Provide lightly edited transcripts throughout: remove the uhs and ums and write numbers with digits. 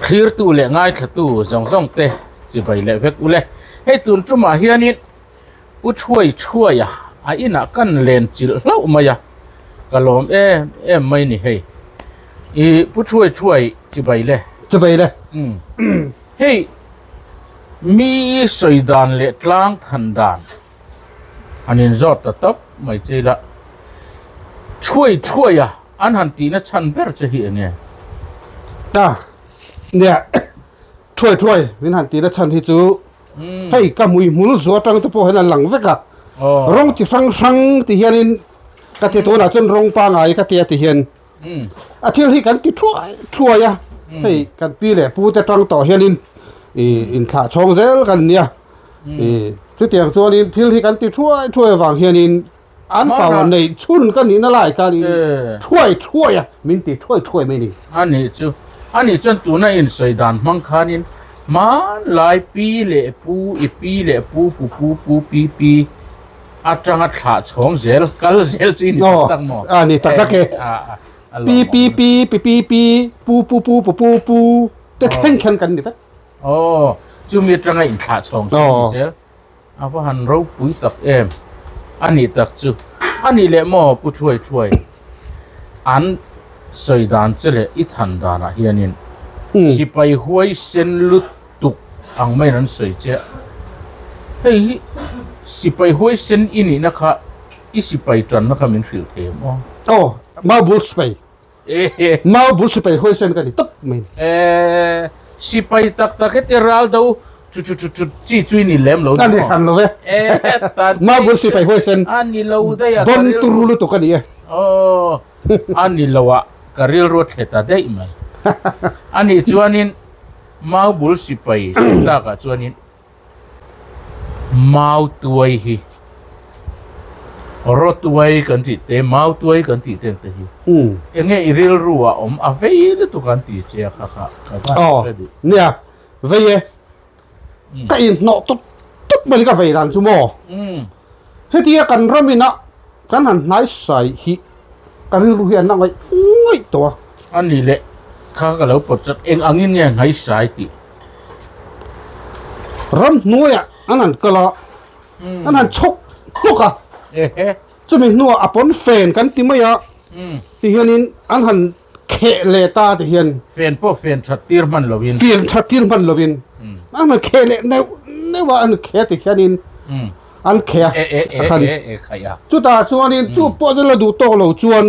Thlirtu leh ngaithlatu zawng zawng te chibai leh vek ule. Hei tun tumah hianin Pu Thuai Thuaia a inah kan len chilh hlauh mai a, ka lawm em em mai ni hei. I Pu Thuai Thuai chibai le. Chibai le. Umm. Hei mi sawi dan leh tlang than dan an inzawt ta tawp mai che ila. Thuai Thuaia an han tihna chhan ber che hi enge? Ta, nia, Thuai Thuai min han tihna chhan hi chu hei ka hmuihmul zu atang te pawh hian an lang vek a, rawng chi hrang hrang ti hianin ka ti tunah chuan rawng pangai ka tia ti hian a thil hi kan ti thuai thuai a, hei kan pi leh pu te tang tawh hianin ih inthlah chhawng zel kan nia, ih chutiang chuanin thil hi kan ti thuai thuai avang hianin An fau neih chhun ka nihna lai khan in thuai thuai a, min ti thuai thuai mai ni. A nih chu. A nih chuan tuna insawi dan hmang khanin hmanlai pi leh pu, i pi leh pu, pu pu pu pi pi atanga thlah chhawng zel, kal zel chu i ni tak tak maw? A ni tak tak e. Pi pi pi, pi pi pi, pu pu pu, pu pu pu te thleng khan kan ni vek. Aw, chumi atanga inthlah chhawng chu ni zel. A va han ropui tak em? A nih tak chu. A nih leh maw Pu Thuai Thuai, an sawi dan che leh i than danah hianin sipai huaisen lutuk ang maiin an sawi che a. Hei hi sipai huaisen i nihna kha i sipai tanna kha min hrilh thei em aw? Aw, mau bul sipai. Mau bul sipai huaisen ka ni tawp mai ni. Eh, sipai tak tak heti ral do chu chu chu chu chi chui ni lem lo ni hran lo ve. Eh, ta Mau bul sipai huaisen. A ni lo daih a. Bon turu lutuk a ni e. Oh, a ni lo a, ka rilru a thle ta daih mai. A nih chuanin mau bul sipai takah chuanin Mau tuai hi Rawtuai kan tih te, mau tuai kan tih te ang te hi enge i rilru ah awm a vei lutuk an ti che a kha kha ka va hre duh. Nia, vei e. Ka inhnawh tut tut mai ka vei dan chu maw. Hetia kan ram ina kan han hnaisai hi ka rilru hi an la ngaih ngaih tawh a. A ni le, kha ka lo pawt chat, eng angin nge hnaisai tih? Ram hnuaiah an han kal a, an han chhawk hnawk a, chumi hnuah a pawn fen kan ti mai a, ti hianin an han kheh leh ta ti hian. Fen pawh fen that tir hman lovin. Fen that tir hman lovin an han kheh leh neuh neuh a, an kheh ti hianin an kheh a khan. Chutah chuanin chu pawh chu la duh tawk lo chuan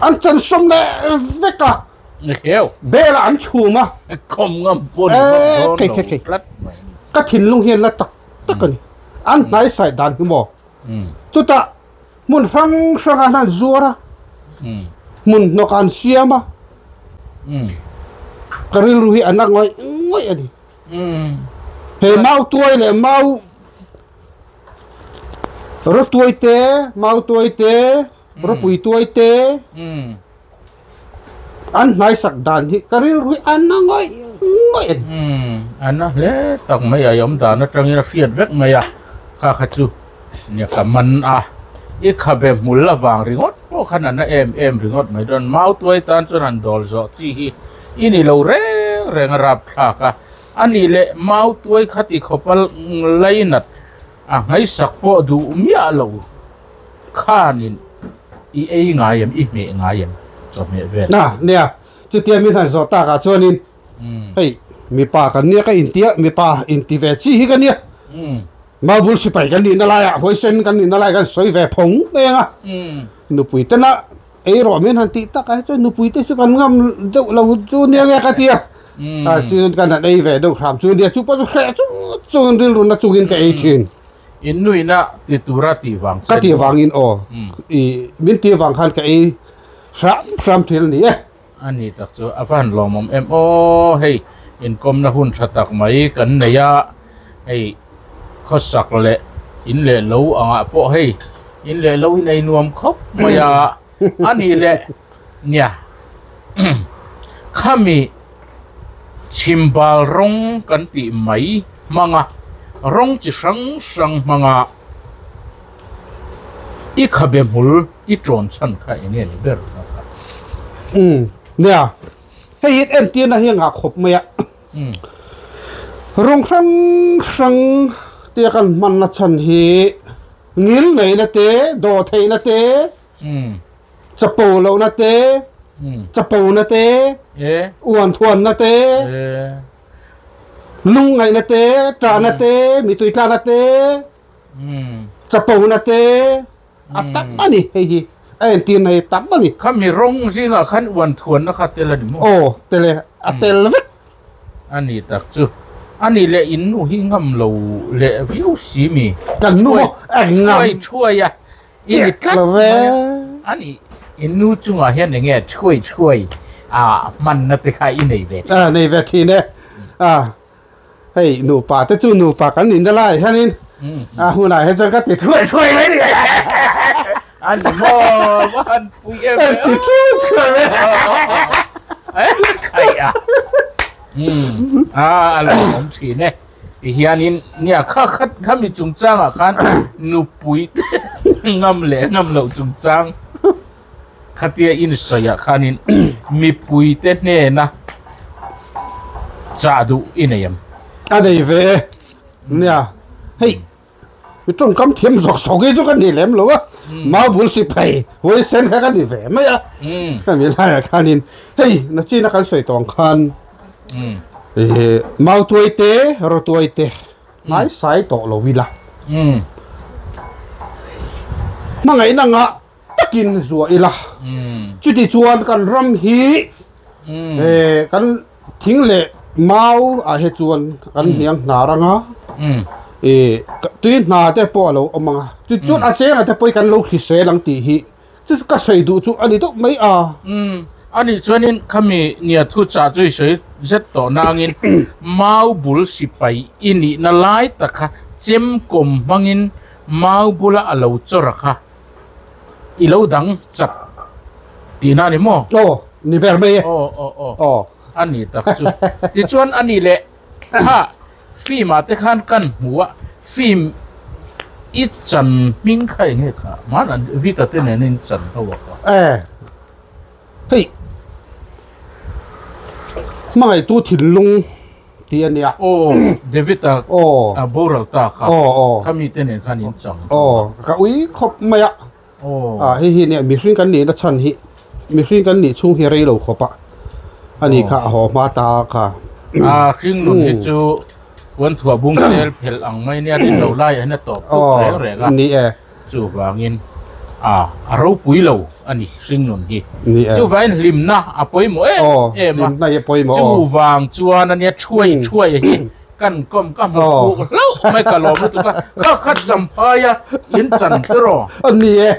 an chansawm leh vek a. Bel ah an chhum a. Ka thinlung hian la tak tak a ni. An hnaisai dan hi maw. Chutah hmun hrang hrang ah hian an zuar a, hmun hnawk ah an siam a, ka rilru hi a na ngawih ngawih a ni. He mau tuai leh mau rawtuai te, mau tuai te, rawpui tuai te, An hnaisak dan hi ka rilru hi a na ngawih ngawih a ni. Umm a na hle tak mai a, i awm dan atangin a hriat vek mai a, kha kha chu nia ka man a, i khabe hmul avang ringawt pawh khan a na em em ringawt mai dawn, mau tuai tan chuan han dawl zawh chi hi i ni lo reng reng a rapthlak a, a nih leh mau tuai kha ti khawpa lainat a hnaisak pawh duh miah lo. Khanin i ei ngai em, i hmeh ngai em chawhmeh vel? Na, nia, chutia min han zawh takah chuanin hei mipa kan nia ka intia, mipa inti ve chi hi ka nia. Maubul sipai kan nihna laiah huaisen kan nihna lai kan sawi ve phawng eng a. Nupui tena ei rawh min han tih takah hi chuan nupui te chu kan ngam deuh lo chu nia nge ka ti a. Chuan kan han ei ve deuh hram chu nia, chu pawh chu hreh chung chungin rilru na chungin ka ei thin. In nuihna ti tura tih vang che. Ka tih vangin aw. I min tih vang khan ka ei hram hram thil a ni e. A ni tak chu a va han lawmawm em aw hei inkawmna hun tha tak mai kan nei a hei khawsak leh in leh lo angah pawh hei in leh lo in ei nuam khawp mai a a nih leh nia khami Chhimbal rawng kan tih mai hmanga rawng chi hrang hrang hmanga i khabe hmul i tawn chhan kha eng nge ni ber na kha? Umm nia. Hei hi entirna hi a ngah khawp mai a. Rawng hrang hrang tia kan hmanna chhan hi ngil neihna te, dawh theihna te, chapo lohna te, chapona te, uan thuanna te, lungngaihna te, ṭahna te, mitui tlakna te, chapona te a tam a ni hei hi a entirna hi tam a ni. Khami rawng zingah khan uan thuanna kha tel a ni maw? Aw tel e, a tel vek. A ni tak chu. A nih leh in nu hi ngam lo leh viau si mi? Kan nu maw? A ngam. Thuai thuai a i ni tlat mai a. A nih in nu chungah hian eng nge thuai thuai a hmanna te kha i nei ve thin? A nei ve thin e. A Hei nupa te chu nupa kan nin na lai hianin a hunah hian chuan ka ti thuai thuai mai ni. A ni maw va han pui em em. Ti thuai thuai mai. Khai a. A a lo awm thin e. Ti hianin nia kha khat khami chungchangah khan nupui te ngam leh ngam loh chungchang Khatia insawiah khanin mipuite hnena chah duh i nei em? A nei ve e. Nia, hei mi tawngkam thiam zawk zawk hi chu ka ni lem lo a, mau bul si phei huai sen kha ka ni ve mai a. Hemi laiah khanin hei nachina kan sawi tawng khan mau tuai te, rawtuai te hnaisai tawh lo ila. Hmangaihna ngah takin zuah ila. Chuti chuan kan ram hi kan thing leh mau ah hi chuan kan hniang hnar anga tui hna te pawh a lo awm anga chu chuan a cheng ah te pawh hi kan lo hrisel ang tih hi chu ka sawi duh chu a ni deuh mai a. Anih chuanin khami nia thu chah chu i sawi zet tawh nangin mau bul sipai i nihna lai tak kha chem kawm hmangin mau bula a lo chawr a kha. I lo dang chak tihna a ni maw? Aw, ni ber mai e. Aw, aw, aw. Aw. A ni tak chu. Tichuan a ni leh kha film ah te khan kan hmu a, film i chan hming kha eng nge kha? Mahna Vita te nen in chan ho a kha. E, hei hmangaihtu thinlung tih a nia. Aw, David a Aw. a boral ta kha. Aw, aw. Kha mite nen khan in chang. Aw, ka ui khawp mai a. Aw. Ah, hei hi nia mihring kan nihna chhan hi mihring kan nih chhung hi rei lo khawp a. A ni kha a haw hma ta kha. A hring nun hi chu puan thuah bung tel phelh ang mai nia rin lo lai ah hian a tawp tuk reng reng a. Aw, ni e. Chuvangin a a ropui lo a ni hringnun hi. Ni e. Chuvangin hlimna a pawimawh em em a. Aw, hlimna hi a pawimawh aw. Chuvang chuan ania thuai thuai hi kan kawm ka hmu fuk hlauh mai ka lawm lutuk a. Kha kha champhai a in chan te rawh. Ni e,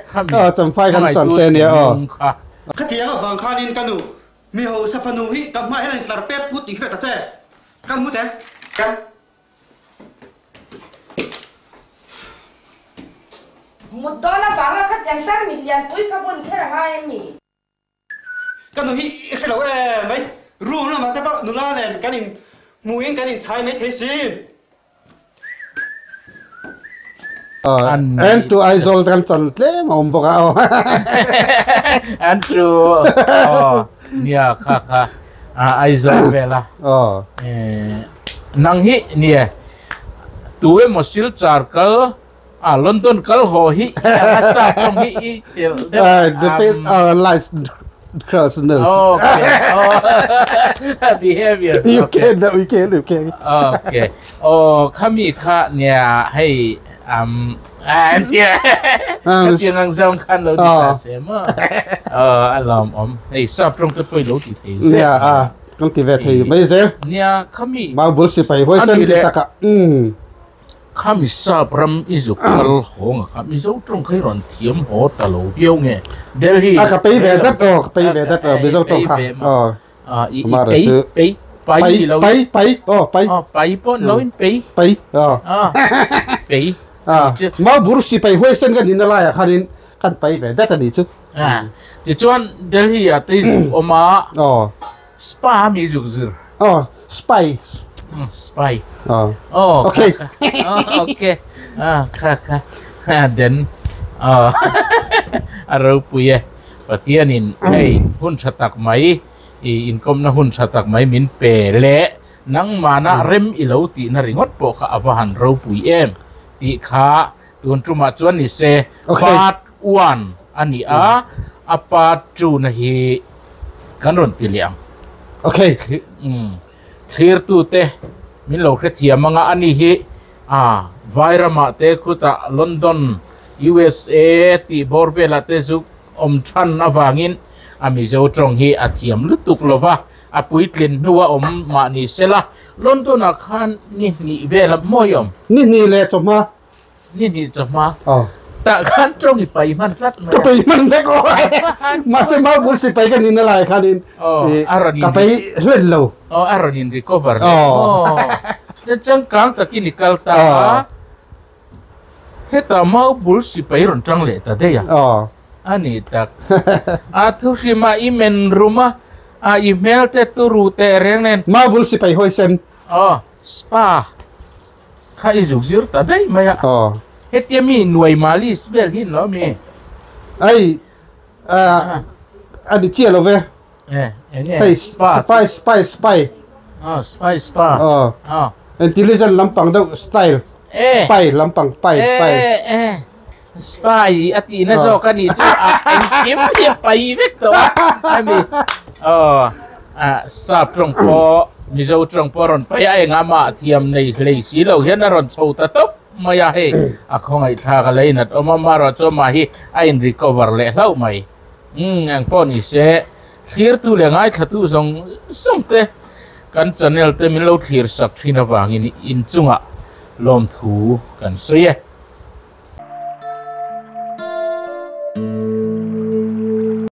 champhai kan chan te ania aw. Kha. Khatiang avang khanin ka nu mi hausa fanu hi ka hma hian a intlar pek put tih hre ta che. Kan hmu teh. Kan. Mut dawn avanga khatiang tar mi lianpui ka bun kher a ngai a mi? Ka nu hi i hre lo em mai, room lamah te pawh nula nen kan in hmuhin kan inchhai mai thei sin. Andrew Aizawl kan chan tlem a awm bawk a aw. Andrew aw nia kha kha Aizawl vela. Aw. Nang hi nia tu emaw Silchar kal a London kal haw hi i ang a sa tawng hi i telh deuh The face lies cross nose. Okay. Oh. Behavior. You can, you can, you can. Okay. Oh, khami kha nia hei um an tia. Khatiang ang zawng khan lo ti ta se maw. Oh, a lawm awm. Hei sap tawng te pawh i lo ti thei zel. Nia a. Kan ti ve thei mai zel. Nia, khami. Mau bul sipai huai sen ti taka. Umm. Khami sap ram i zuk kal hawng a kha Mizo tawng kha i rawn thiam haw ta lo viau nge Delhi. A ka pei ve dat aw, ka pei ve dat aw Mizo tawng kha. Aw. I pei pei pai ni lo. Pai pai aw pai. Aw pai pawh ni lo in pei. Pei aw. Pei. Mau bul sipai huai sen kan inna laiah khanin kan pai ve dat a nih chu. Tichuan Delhi ah te i zuk awm a. Aw. Spa mi zuk zir. Oh, spy. Spy. Oh. Oh, okay. Oh, okay. Ah, kha kha. Den. Oh. A ropui e. Pathianin hei hun tha tak mai. I inkawmna hun tha tak mai min pe leh nangmahna rem i lo tihna ringawt pawh kha a va han ropui em tih kha tun tumah chuan ni se part one a ni a, a part two na hi kan rawn ti leh ang. Thlirtute min lo hrethiam anga a ni hi a Vairamah te khutah London, USA tih bawr velah te zuk awm than avangin a Mizo tawng hi a thiam lutuk lo va, a puitlin hnua awm mah ni sela, London-ah khan ni hnih vel a mawi awm. Ni hnih leh chawhma. Ni hnih chawhma. Aw. Tah khan tawng i pai hman tlat mai a. Ka pai hman vek aw. Mahse Maubur sipai ka nihna lai khanin ka pai hlen lo. Aw, a rawn in recover leh. Aw. Changkang takin i kal ta a. Heta mau bul sipai rawn tang leh ta daih a. Aw. A ni tak. A thuhrima i men rum a, a i hmel te turu teh reng nen. Mau bul sipai hawi sen. Aw, spa kha i zuk zir ta daih mai a. Aw. Hetia mi nuai malis vel hi lo mi. Ai, a ni chiah lo ve. Eh, enge? Hei, spy, spy, spy. Ah, spy, spa. Oh. Ah. Intelligent lampang deuh style. Eh. Pai lampang, pai, pai. Eh, eh. Spy a tihna zawk a nih chu a engkim hi a pai vek tawh a. Ami. Oh. Ah, sap tawng pawh, Mizo tawng pawh a rawn pai a, engah mah thiam nei hlei si lo hian a rawn chho ta tawp mai a hei. A khawngaihthlak a leinat awm a, marawh chu amah hi a in recover leh hlauh mai. Umm eng pawh ni se, thlirtu leh ngaithlatu zawng zawng te kan channel te min lo thlir sak thin avangin inchungah lawmthu kan sawi e.